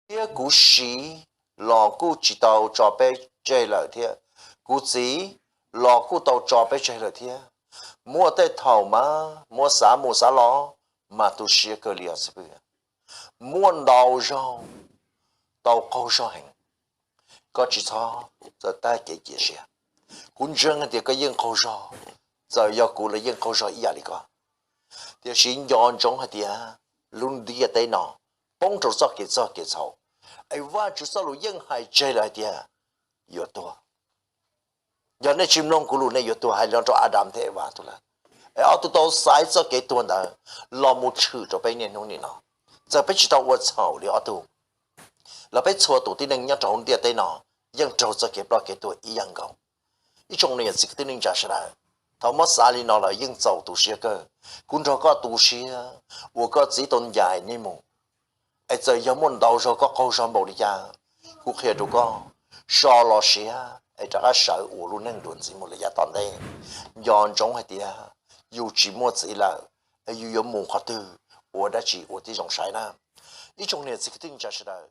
thiab kuv siv los kuj tsis tau tso peb tseg lawm thiab, kuv txiv los kuj tau tso peb tseg lawm thiab. Muaj tej thaum mas muab xav mus xav los mas tu siab kawg li os xib pwg. Muaj ntau zaug tau qaug zog heev, koj tsis txhob txawm tag kev cia siab. Kuv ntseeg hais tias koj yeej qaug zog, txawm yog kuv los yeej qaug zog ib yam li koj. Tiam sis nco ntsoov hais tias lub ntiaj teb no poob rau txoj kev txog kev txhaum, es Vajtswv txoj lus yeej hais tseg lawm hais tias yuav tuag. Yog nej tsis mloog kuv lus nej yuav tuag, hais li no rau Adas thiab Evas tus lawm. Es ob tug tau xaiv txoj kev tuag ntawd los mus tshwm rau peb niaj hnub nim no. Txawm peb tsis tau ua txhaum li ob tug los peb txhua tus tib neeg nyob rau hauv ntiaj teb no yeej raug txoj kev ploj kev tuag ib yam nkaus. Ib tsoom niam txiv kwv tij neej tsa sawv daws, thaum muab xav li no lawm yeej txaus tu siab kawg. Kuv nrog koj tu siab uas koj txiv tau ncaim nej mus. Es txawm yog muaj ntau zaug koj qaug zog npaum li cas, kuv qhia rau koj, so los siab es rov qab sawv ua lub neej dua ntxiv mus lawm yav tom ntej. Nco ntsoov hais tias yus tsis muaj txiv lawm, es yus yuav mus qhov twg, ua dab tsi ua tib zoo saib na. Ib tsoom niam txiv kwv tij neej tsa sawv daws,